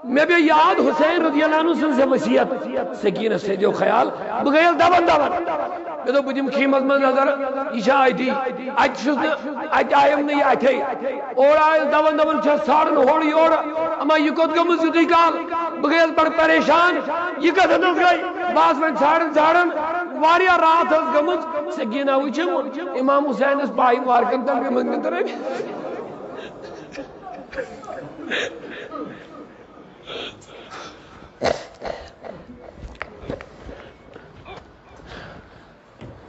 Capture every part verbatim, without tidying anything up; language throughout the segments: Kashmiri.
مےٚ پیٚیہِ یاد حسین رضی اللہ عنہ سٕنٛز سۄ وصیت، سکینس تھٲیزیو خیال، بہٕ گٔیس دبن دبن۔ مےٚ دوٚپ، بہٕ دِمہٕ خیمس منٛز نظر، یہِ چھا أتی؟ اَتہِ چھُس نہٕ، اَتہِ آیم نہٕ یہِ اَتھے۔ اورٕ آیس دبن دبن، چھس ژھانڈان ہورٕ یورٕ، اما یہِ کوٚت گٔمٕژ یُتُے کال؟ بہٕ گٔیس بڑٕ پریشان، یہِ کتھ ہتس گٔے؟ بہٕ آس وۄنۍ ژھانڈان ژھانڈان، واریاہ راتھ ٲس گٔمٕژ۔ سکینہ وٕچھِم، امام حسینس پایہِ وارکن تل پیٚمٕژ نِندٕر أمۍ۔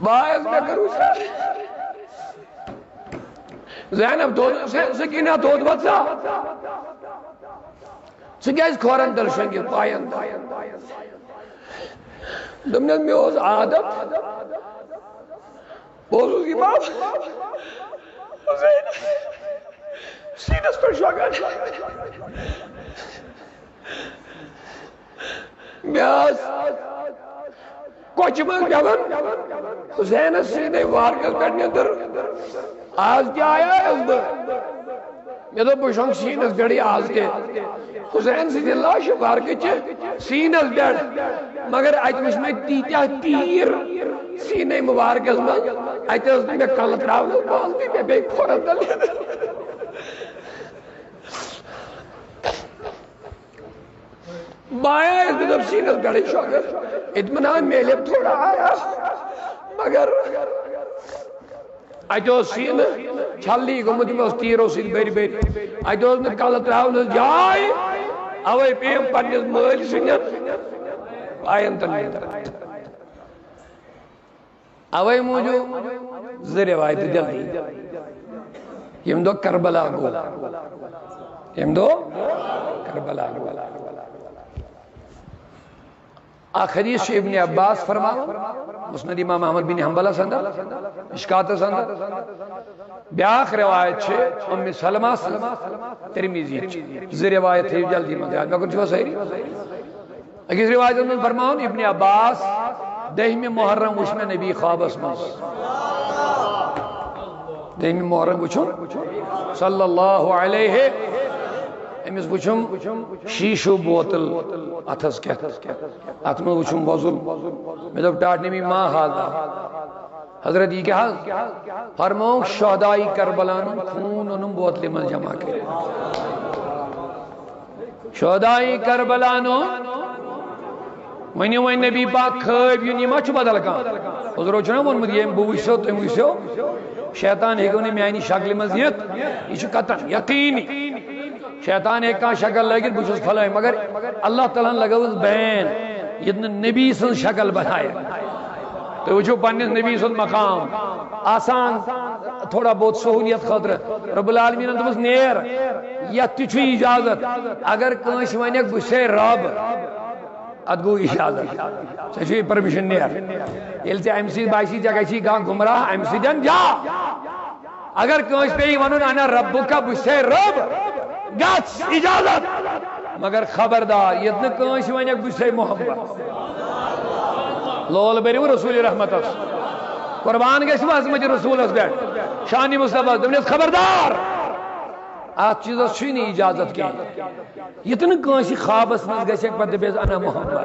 بہٕ آیس، مےٚ کٔر وٕچھان۔ زینب دود، سکینہ دود وۄتھ سا۔ ژٕ کیازِ کھۄرن تل شۄنگِتھ پاین تل؟ دوٚپنس، مےٚ اوس عادت، بہٕ اوسُس امام حسین سیٖنس پٮ۪ٹھ شۄنگان۔ مےٚ ٲس کۄچھِ منٛز پٮ۪وان حسینس سیٖنے وارکس پٮ۪ٹھ نیٚنٛدٕر۔ آز تہِ آیایس بہٕ۔ مےٚ دوٚپ، بہٕ شۄنٛگہٕ سیٖنس پٮ۪ٹھٕے آز تہِ۔ حسین سٕنٛدِ لاشہِ وارکہٕ چہِ سیٖنس پٮ۪ٹھ۔ مگر اتہِ وٕچھ مےٚ تیٖتیٛاہ تیٖر سیٖنے مُبارکس منٛز۔ اتہِ ٲس نہٕ مےٚ کلہٕ ترٛاونس بال تہِ، مےٚ پیٚیہِ کھۄرن تل نیٚنٛدٕر۔ بایا ییٚلہِ مےٚ دوٚپ سیٖنَس پٮ۪ٹھٕے شۄنٛگَر، اطمینان میلہِ تھوڑا آیا، مگر اَتہِ اوس سیٖنہٕ چھَلنٕے گوٚمُت، یِم اوس تیٖرو سۭتۍ بٔرۍ بٔرۍ۔ اَتہِ اوس نہٕ کَلہٕ ترٛاونَس جاے، اَوَے پیٚیَم پنٛنِس مٲلۍ سٕنٛدٮ۪ن پایَن تَل نیٚنٛدٕر۔ اوے موٗجوٗب زٕ رِوایتہٕ جلدی۔ ییٚمہِ دۄہ کربلا گوٚو، ییٚمہِ دۄہ کربلا گوٚو۔ اکھ حدیث چھُ ابن عباس فرماوان، مسند امام احمد بن حنبلس اندر، مشکاتس اندر۔ بیٛاکھ روایت چھِ ام سلمہ سٕنٛز، ترمذی چھِ۔ زٕ روایت تھٲیِو جلدی منٛز یاد۔ مےٚ کُن چھُوا سٲری؟ أکِس رِوایتَس منٛز فرماوان ابن عباس، دٔہمہِ محرم وُچھ مےٚ نبی خوابَس منٛز۔ دٔہمہِ محرم وُچھُم صلی اللہ علیہ، أمِس وُچھُم شیٖشو بوتل اَتھَس کٮ۪تھ، اَتھ منٛز وُچھُم وۄزُل۔ مےٚ دوٚپ، ٹاٹھ نبی ما ہذا؟ حضرت، یہِ کیٛاہ حظ؟ فرمووُکھ، شہدائے کربلا ہُنٛد خوٗن اوٚنُم بوتلہِ منٛز جمع کٔرِتھ۔ شہدائے کربلا ہُنٛد۔ ؤنِو وۄنۍ، نبی پاک خٲبۍ یُن، یہِ ما چھُ بدل کانٛہہ؟ حضورو چھُنہ ووٚنمُت، ییٚمۍ بہٕ وٕچھو، تٔمۍ وٕچھو۔ شیطان ہیٚکیو نہٕ میٛانہِ شکلہِ منٛز یِتھ، یہِ چھُ قطعاً یقیٖنی۔ شیطان ہیٚکہِ کانٛہہ شکل لٲگِتھ، بہٕ چھُس فلٲنۍ، مگر اللہ تعالیٰ ہن لگٲوٕس بین، ییٚتہِ نہٕ نبی سٕنٛز شکل بنایَکھ۔ تُہۍ وٕچھِو پننِس نبی سُنٛد مقام، آسان تھوڑا بہت سہوٗلیت خٲطرٕ۔ رب العالمیٖنَن دوٚپُس، "نیر، یَتھ تہِ چھُ اِجازت، اگر کٲنٛسہِ وَنٮ۪کھ، بہٕ چھُسے رب، اَتھ گوٚو اِجازت، ژےٚ چھُے پٔرمِشن، نیر۔" ییٚلہِ ژےٚ اَمہِ سۭتۍ باسی، ژےٚ گژھی کانٛہہ گُمراہ، اَمہِ سۭتۍ جا۔ اگر کٲنٛسہِ پیٚیہِ وَنُن، "انا ربک"، بہٕ چھُسے رب، گژھ، اجازت، مگر خبردار، ییٚتہِ نہٕ کٲنٛسہِ وَنٮ۪کھ، "بہٕ چھُسے محمد۔" لول بٔرِو رسول رحمتس، قربان گژھِو عظمت رسولس پٮ۪ٹھ، شان مصطفیٰ، دوٚپنس، "خبردار، اتھ چیٖزس چھُے نہٕ اجازت کینٛہہ، یہِ تہِ نہٕ کٲنٛسہِ خوابس منٛز گژھِ پتہٕ دٔپٮ۪س، 'انا محمد۔'"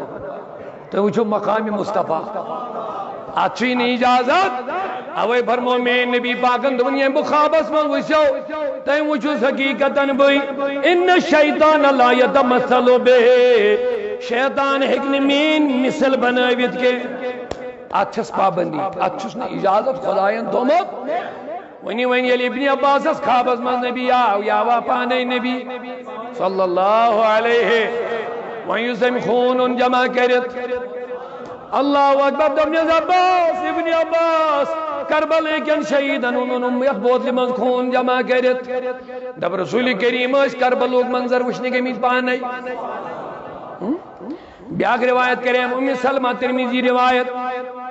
تُہۍ وٕچھِو مقام مصطفیٰ۔ اتھ چھُے نہٕ اجازت۔ اوے فرمو میٲنۍ نبی پاکن دوٚپُن، ییٚمۍ بہٕ خوابس منٛز وٕچھو، تٔمۍ وٕچھُس حقیٖقتن بٕے۔ ان الشیطان لا یتمثل بہ۔ شیطان ہیٚکہِ نہٕ میٲنۍ مثل بنٲوِتھ کینٛہہ۔ اتھ چھس پابندی، اتھ چھُس نہٕ اجازت خداین تھوٚمُت۔ وۄنۍ، وۄنۍ ییٚلہِ ابن عباسس خوابس منٛز نبی آو، یا آو پانے نبی صلی اللہ علیہ، وۄنۍ یُس أمۍ خوٗن اوٚن جمع کٔرِتھ، اللہ اکبر، دوٚپنس، عباس، ابن عباس، کربلہٕ کٮ۪ن شہیٖدن اوٚنُن یتھ بوتلہِ منٛز خوٗن جمع کٔرِتھ۔ دپ، رسول کریم ٲسۍ کربلُک منظر وٕچھنہِ گٔمٕتۍ پانے۔ ہم؟ بیاکھ روایت کرے ام سلمہ، ترمذی روایت،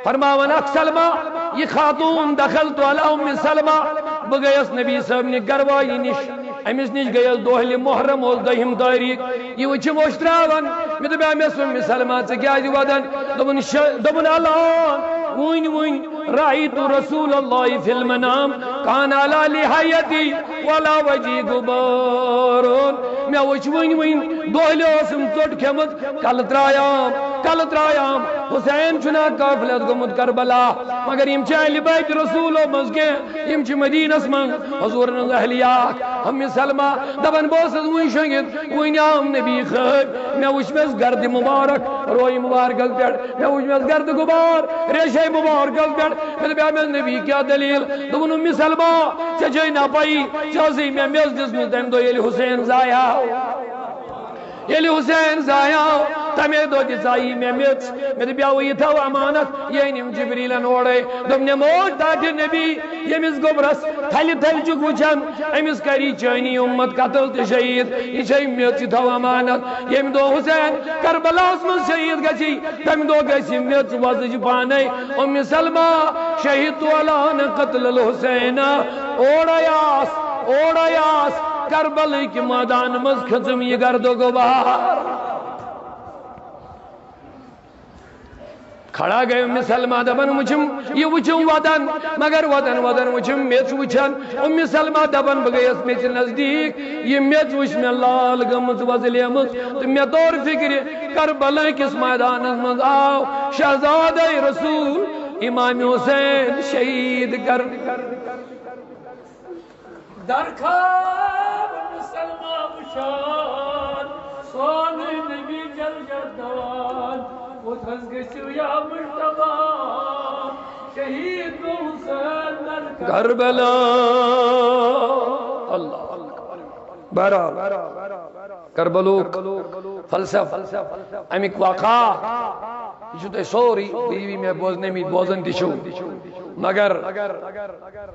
فرماوان اکھ سلمہ، یہ خاتون، دخلت علی ام سلمہ، بہٕ گٔیس نبی صٲبنہِ گرواجہِ نِش، أمِس نِش گٔیس دۄہلہِ محرم اوس دٔہِم تٲریٖخ، یہِ وٕچھِم اوٚش تراوان، مےٚ دوٚپ، مےٚ سُہ ام سلمہ، ژٕ کیازِ ودان؟ دوٚپُن، شہ-، دوٚپُن، الان وٕنۍ وٕنۍ رأیت رسول اللہ فی المنام، کان علی لحیتی ولا وجہی غبار۔ مےٚ وٕچھ وٕنۍ وٕنۍ، دۄہلہِ ٲسٕم ژوٚٹ کھیٚمٕژ، کلہٕ ترٛایام، کلہٕ ترٛایام۔ حسین چھُنہ قٲفلس گوٚمُت کربلا، مگر یِم چھِ اہلِ بیت رسولو منٛز کینٛہہ، یِم چھِ مدینس منٛز حضورن ہٕنٛز اہلیہ۔ اکھ اُمِ سلمہ دپان، بہٕ ٲسٕس وٕنۍ شۄنٛگِتھ، وٕنۍ آو نبی خٲبۍ، مےٚ وٕچھ مس گردِ مبارک، رویہِ مبارکس پٮ۪ٹھ، مےٚ وٕچھ مس گردِ غبار، ریشے مبارکس پٮ۪ٹھ۔ مےٚ دوٚپ، "ہے مےٚ نبی، کیٛاہ دٔلیٖل؟" دوٚپُن، اُمِ سلمہ، ژےٚ چھے نہ پَیی، ژےٚ ٲسٕے مےٚ میٚژ دِژمٕژ تَمہِ دۄہ، ییٚلہِ حسین زایہِ آو۔ ییٚلہِ حسین زایہِ آو، تَمے دۄہ دِژاے مےٚ میٚژ۔ مےٚ دوٚپ، "بیٚہو، یہِ تھاو امانت، یہِ أنِم جبریٖلن اورَے۔" دوٚپُن، "مےٚ موج ٹاٹھہِ نبی، ییٚمِس گوٚبرس تھلہِ تھلہِ چھُکھ وٕچھان، أمِس کری چٲنی اُمت قتل تہٕ شہیٖد۔ یہِ چھے میٚژ، یہِ تھاو امانت۔ ییٚمہِ دۄہ حسین کربلاہس منٛز شہیٖد گژھی، تَمہِ دۄہ گژھِ میٚژ وۄزٕج پانے۔ اُمِ سلمہ، شہدت الآن قتل الحسین۔ اورے آس، اورے آس، کربلٕکۍ مٲدان منٛز کھٔژٕم یہِ گرد و غبار۔ کھڑا گٔے اُمِ سلمہ، دپان وٕچھِم، یہِ وٕچھِم وطن، مگر وطن وطن وٕچھِم، میٚژ وٕچھان۔ اُمِ سلمہ دپان، بہٕ گٔیَس میٚژِ نزدیٖک، یہِ میٚژ وٕچھ مےٚ لال گٔمٕژ، وۄزلیمٕژ، تہٕ مےٚ توٚر فِکرِ، کربلا کِس مٲدانس منٛز آو شہزادے رسول امام حسین شہیٖد کر۔ درخاب سلمہ وشان، سون نبی جل جدان، وتھس گژھو یا مجتبا، شہید گو حسین در کربلا۔ اللہ اکبر۔ بہرحال، کربلوک فلسف، امیک واقعہ، یہ چھو تۄہہِ سورُے، بیٚیہِ مےٚ بوزنٲمٕتۍ، بوزان تہِ چھو، مگر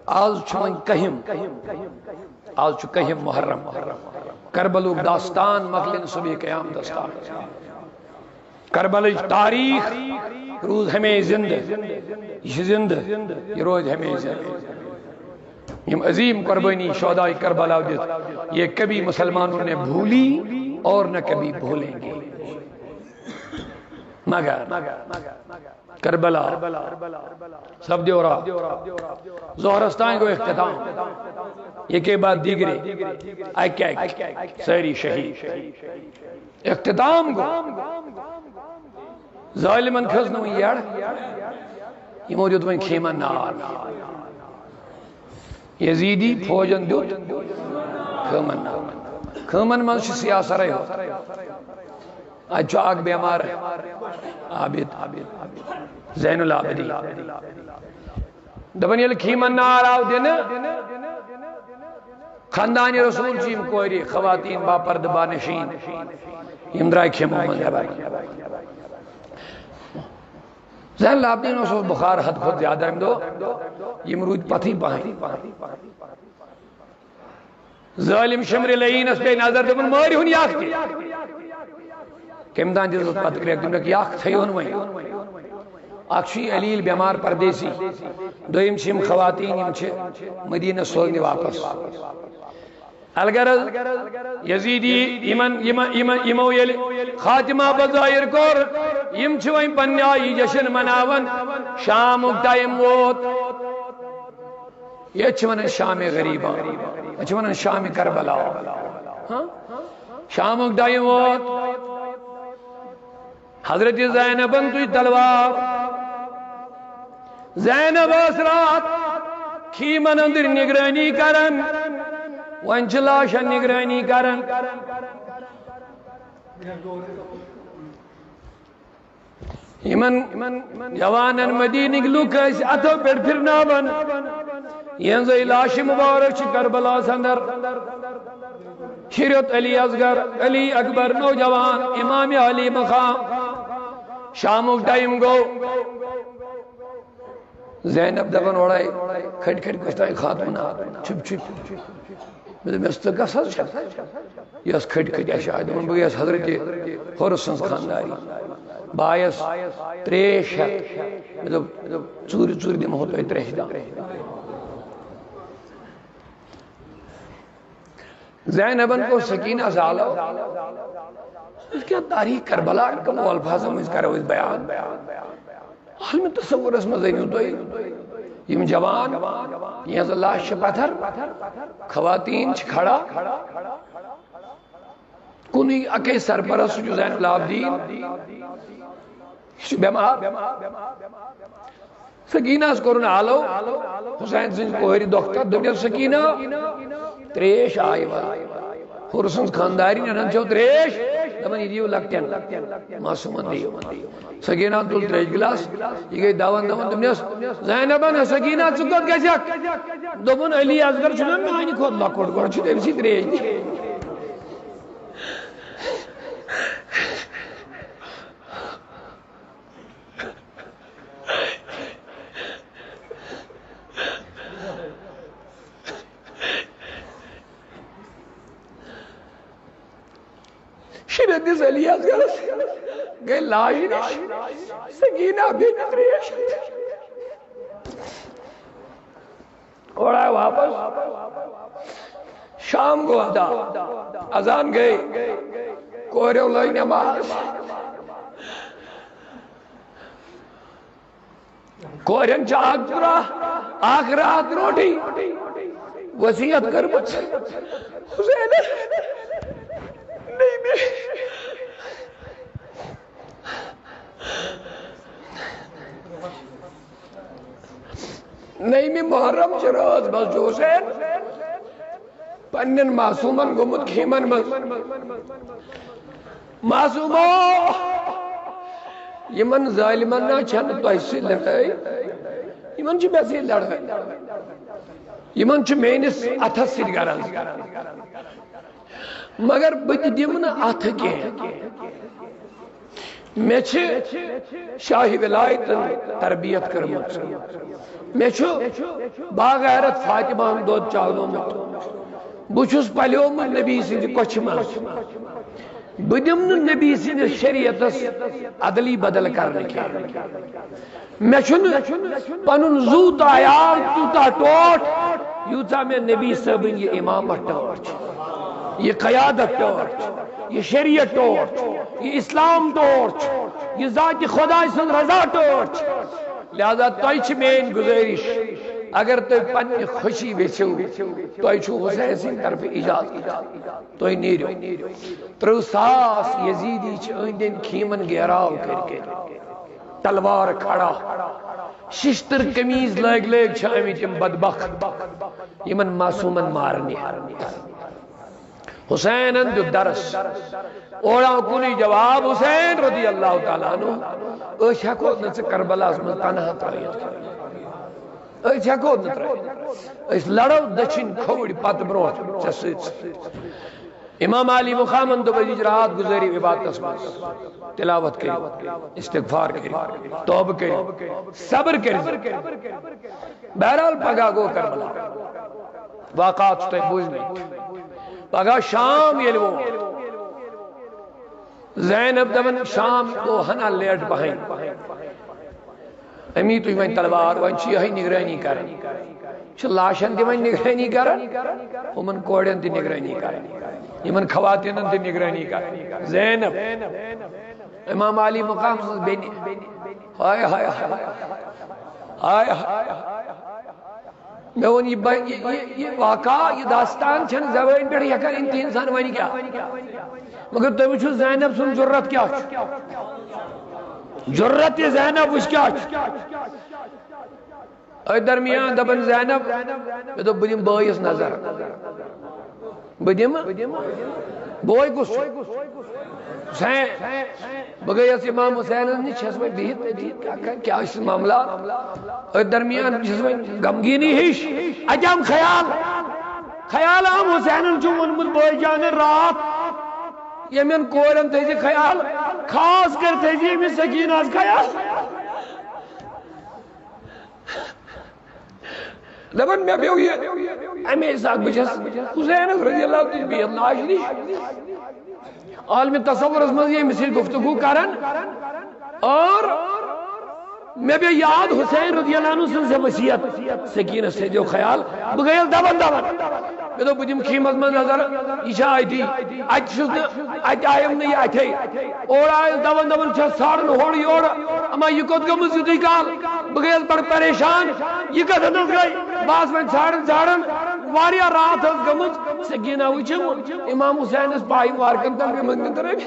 آز چھُ وۄنۍ کٔہِم۔ آز چھُ کٔہِم محرم۔ کربلُک داستان مۄکلہِ نہٕ صبح قیامتس تام۔ کربلٕچ تاریخ روٗز ہمیشہِ زِندٕ۔ یہِ چھِ زِندٕ۔ یہِ روزِ ہمیشہِ زِندٕ۔ یِم عظیم قربٲنی شہدائے کربلا دِتھ، یہ کبھی مسلمانوں نے بھولی اور نہ کبھی بھولیں گے۔ مگر کربلا سپدیو راتھ۔ ظہرس تام گوٚو اختتام۔ یکے بعد دیگرے، اکہِ اکہِ سٲری شہید۔ اختتام گوٚو۔ ظالمن کھٔژ نہٕ وۄنۍ یڑ۔ یِمو دیُت وۄنۍ خیمن نار۔ یزیدی فوجن دیُت خیمن نار۔ خیمن منٛز چھِ سیاہ سرٲے ہوت۔ اتہِ چھُ اکھ بیمار عابد، زین العابدین۔ دپان ییٚلہِ خیمن نار آو دِنہٕ، خاندان رسول چھِ یِم کورِ، خواتین باپردٕ بانشین، یِم درٛاے خیمو منٛز نٮ۪بر۔ زین العابدین اوس، اوس بخار حد کھۄتہٕ زیادٕ امہِ دۄہ، یِم روٗدۍ پتھٕے پہن۔ ظٲلِم شمرِ لعیٖنس پیٚیہِ نظر، دوٚپُن، "مٲرِہُن یہِ اکھ تہِ۔" کٔمۍ تام دِژٕس پتہٕ کرٛٮ۪کھ، دوٚپنکھ، "یہِ اکھ تھٲیِہُن وۄنۍ۔ اکھ چھُ یہِ علیل بٮ۪مار پردیسی، دوٚیِم چھِ یِم خواتین، یِم چھِ مدینہ سوزنہِ واپس۔" الغرض، یزیدی یِمن، یِمن، یِمن، یِمو ییٚلہِ خاتمہ بظاہر کوٚر، یِم چھِ وۄنۍ پننہِ آیہِ جشن مناوان۔ شامُک ٹایم ووت۔ ییٚتہِ چھِ وَنان شامِ غریٖبا، ییٚتہِ چھِ وَنان شامِ کربلا۔ ہاں؟ شامُک ٹایم ووت۔ حضرت زینبن تُج تلوار۔ زینب ٲس راتھ خیمن أنٛدٕرۍ نگرٲنی کران۔ وۄنۍ چھِ لاشن نگرٲنی کران۔ یِمن جوانن مدینٕکۍ لُکھ ٲسۍ اتھو پٮ۪ٹھ پھرناوان، یِہنٛزے لاشہِ مبارک چھِ کربلاہس اندر۔ شریعت علی اصغر، علی اکبر، نوجوان، امام علی مقام۔ شامُک ٹایم گوٚو۔ زینب دپان اورے، کھٔٹۍ کھٔٹۍ گژھِ تۄہہِ خاتوٗن آ، چھُپ چھُپ۔ مےٚ دوٚپ، مےٚ ٲس تہٕ گژھان چھےٚ۔ یہِ ٲس کھٔٹۍ کھٔٹۍ اَسہِ آے۔ دوٚپُن، بہٕ گٔیَس حضرت حُرٕ سٕنٛز خانٛداری۔ بہٕ آیَس ترٛیش ہٮ۪تھ۔ مےٚ دوٚپ، ژوٗرِ ژوٗرِ دِمہو تۄہہِ ترٛیشہِ دام۔ زینبن کوٚر سکینہ زالو۔ کیا تاریخ کربلا کمو الفاظو منٛز کرو أسۍ بیان۔ عالمِ تصورس منٛز أنِو تُہۍ یِم جوان، یِہنٛز لاش چھِ پتھر، خواتین چھِ کھڑا۔ کُنُے اَکے سرپرست چھُ زین العابدین، یہِ چھُ بٮ۪مار۔ سکینہس کوٚرُن آلو، حسین سٕنٛزِ کورِ دۄکھٕ تتھ، دوٚپنس، "سکینہ، تریش آیہِ وَل۔" حُرٕ سٕنٛز خانٛدارِنۍ اَنان چھَو تریش، دَپان، "یہِ دِیِو لۄکٹٮ۪ن، معصوٗمن دِیِو۔" سکینہ تُل تریش گِلاس، یہِ گٔے دَوان دَوان، دوٚپنس، "زینبن، ہے سکینہ، ژٕ کوٚت گژھکھ؟" دوٚپُن، "علی اصغر چھُنہ میٛانہِ کھۄتہٕ لۄکُٹ، گۄڈٕ چھُ تٔمۍ سٕے تریش دِنۍ۔" شیٖرتھ دِژ علی اصغرس، گٔے لاجہِ نِش، سکینہ بیٚیہِ تہِ ترٛیش۔ اورٕ آے واپس۔ شام گوٚو ادا، اذان گٔے، کورٮ۪و لٲج نٮ۪ماز۔ کورٮ۪ن چھِ اکھ راتھ، اکھ راتھ برونٹھٕے وصیت کٔرمٕژ، حسینس، نٔیمہِ، نٔیمہِ محرم چہِ رٲژ منٛز چھُ حسین پننٮ۪ن معصوٗمن گوٚمُت خیمن منٛز۔ معصوٗمو، یِمن ظٲلمن نہ چھنہٕ تۄہہِ سۭتۍ لڑٲے، یِمن چھِ مےٚ سۭتۍ لڑٲے، یِمن چھُ میٲنِس اتھس سۭتۍ غرض، مگر بہٕ تہِ دِمہٕ نہٕ اتھٕ کینٛہہ۔ مےٚ چھِ شاہہِ ولایتن تربیت کٔرمٕژ۔ مےٚ چھُ باغیرت فاطمہ ہُنٛد دۄد چاونومُت۔ بہٕ چھُس پلیومُت نبی سٕنٛزِ کۄچھِ منٛز۔ بہٕ دِمہٕ نہٕ نبی سٕنٛدِس شریعتس ادلی بدل کرنہٕ کینٛہہ۔ مےٚ چھُنہٕ پنُن زُو تہٕ عیال تیوٗتاہ ٹوٹھ، یوٗتاہ مےٚ نبی صٲبٕنۍ یہِ امامت ٹٲٹھ چھِ، یہِ قیادت ٹٲٹھ چھِ، یہِ شریعت ٹوٹھ چھِ، یہِ اسلام ٹوٹھ چھِ، یہِ ذاتِ خۄداے سٕنٛز رضا ٹٲٹھ چھِ۔ لہذا تۄہہِ چھِ میٲنۍ گُزٲرِش، اگر تُہۍ پننہِ خوشی یژھِو، تۄہہِ چھُو حسین سٕنٛدِ طرفہٕ اجازت، تُہۍ نیٖرِو۔ ترٕٛہ ساس یزیدی چھِ أنٛدۍ أنٛدۍ خیمن گیراو کٔرۍ کٔرۍ۔ تلوار کھڑا، ششتٕر قمیٖض لٲگۍ لٲگۍ چھِ آمٕتۍ یِم بدبخت، یِمن معصوٗمن مارنہِ۔ حسینن دیُت درس، اورٕ آو کُنُے جواب، حسین رضی اللہ تعالیٰ عنہ، أسۍ ہٮ۪کو نہٕ ژٕ کربلاہس منٛز تنہا ترٲوِتھ۔ أسۍ ہٮ۪کو نہٕ ترٲوِتھ۔ أسۍ لڑو دٔچھِنۍ کھووٕرۍ پتہٕ برونٛٹھ ژےٚ سۭتۍ سۭتۍ۔ امام علی مقامن دوٚپ، أزِچ رات گُزٲرِو عبادتس منٛز، تلاوت کٔرِو، استغفار کٔرِو، توبہٕ کٔرِو، صبر کٔرِو۔ بہرحال، پگاہ گوٚو کربلا، واقعات چھِ تۄہہِ بوٗزمٕتۍ۔ پگاہ شام ییٚلہِ ووت، زینب دپان، شام گوٚو ہنا لیٹ پہن۔ أمی تُج وۄنۍ تلوار، وۄنۍ چھِ یِہوٚے نگرٲنی کرٕنۍ۔ چھِ لاشن تہِ وۄنۍ نگرٲنی کران، یِمن کورٮ۪ن تہِ نگرٲنی کران، یِمن خواتیٖنن تہِ نگرٲنی کران۔ زینب، امام علی مقام سٕنٛز بیٚنہِ۔ ہاے ہاے ہاے۔ ہاے ہاے۔ مےٚ ووٚن، یہِ بہ-، یہِ، یہِ، یہِ واقعہ، یہِ داستان چھَنہٕ زبٲنۍ پٮ۪ٹھ ہٮ۪کان أنِتھ اِنسان وَنہِ کیٛاہ۔ مگر تُہۍ وٕچھِو زینب سُنٛد جُرت کیٛاہ چھُ۔ جُرت تہِ زینب وٕچھ کیٛاہ چھُ۔ أتھۍ درمیان دَپان زینب، مےٚ دوٚپ، بہٕ دِمہٕ بٲیِس نظر۔ بہٕ دِمہٕ؟ بوے کُس چھُ؟ حسین۔ بہٕ گٔیَس امام حسینَس نِش، چھَس وۄنۍ بِہِتھ تٔتی، کیٛاہ، کیٛاہ، کیٛاہ چھُ معاملہ؟ أتھۍ درمیان چھَس وۄنۍ غمگیٖنی ہِش۔ اَتہِ آم خیال، خیال آم، حسینَن چھُ ووٚنمُت بٲے جانَن راتھ، یِمَن کورٮ۪ن تھٲیزِ خیال، خاص کر تھٲیزِ أمِس سکیٖنَس خیال۔ دپان، مےٚ پیوٚو یہِ اَمے ساتہٕ، بہٕ چھَس حسینَس رضی اللہ عنہ نِش بِہِتھ لاش نِش۔ عالمِ تصورَس منٛز ییٚمِس سۭتۍ گفتگو کران، اور مےٚ پیوٚو یاد حسین رضی اللہ عنہ سٕنٛز وصیت، سکیٖنَس تھٲیزیو خیال۔ بہٕ گٔیَس دَوان دَوان۔ مےٚ دوٚپ، بہٕ دِمہٕ خیٖمَس منٛز نظر، یہِ چھا أتی؟ اَتہِ چھُس نہٕ، اَتہِ آیم نہٕ یہِ اَتھے۔ اورٕ آیس دَوان دَوان، چھَس ژھانڈان ہورٕ یورٕ، اما یہِ کوٚت گٔمٕژ یُتُے کال؟ بہٕ گٔیَس بَڑٕ پریشان، یہِ کَتٮ۪تھ گٔے؟ بہٕ آس وۄنۍ ژھانڈان ژھانڈان، واریاہ راتھ ٲس گٔمٕژ، سکیٖنہ وٕچھِم امام حسینس پایہِ وارکن تل پیمٕژ نِندٕر أمۍ۔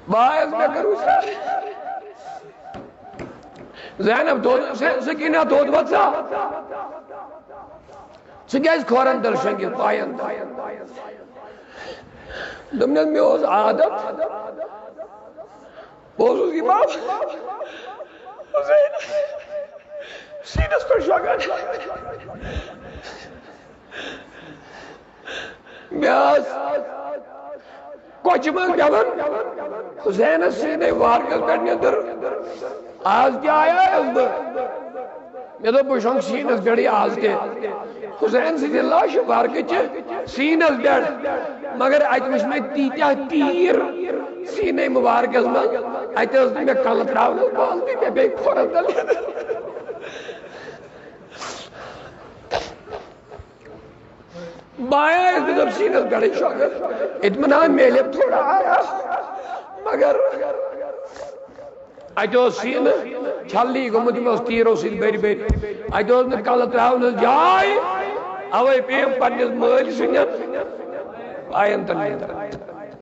بایس مےٚ کٔر وٕچھان۔ زینب دود، سکیٖنہ دود وژھا۔ ژٕ کیازِ کھۄرن تل شۄنگِتھ پاین تل؟ دوٚپنس، مےٚ اوس عادت، بہٕ اوسُس امام حسین سیٖنس پٮ۪ٹھ شۄنگان۔ مےٚ ٲس کۄچھِ منٛز پٮ۪وان حسینس سیٖنے وارکس پٮ۪ٹھ نیٚنٛدٕر۔ آز تہِ آیایس بہٕ۔ مےٚ دوٚپ، بہٕ شۄنٛگہٕ سیٖنس پٮ۪ٹھٕے آز تہِ۔ حسین سٕنٛدِ لاشہِ وارکہٕ چہِ سیٖنس پٮ۪ٹھ۔ مگر اتہِ وٕچھ مےٚ تیٖتیٛاہ تیٖر سیٖنے مُبارکس منٛز۔ اتہِ ٲس نہٕ مےٚ کلہٕ ترٛاونس بال تہِ، مےٚ پیٚیہِ کھۄرن تل۔ بایا ییٚلہِ مےٚ دوٚپ سیٖنَس گَڑٕے شۄنٛگَن، اطمینان میلہِ تھوڑا آرام۔ مگر اَتہِ اوس سیٖنہٕ چھَلنٕے گوٚمُت، یِم اوس تیٖرو سۭتۍ بٔرۍ بٔرۍ۔ اَتہِ اوس نہٕ کَلہٕ ترٛاونَس جاے، اَوَے پیٚیَم پنٛنِس مٲلۍ سٕنٛدٮ۪ن پایَن تَل نِندٕر۔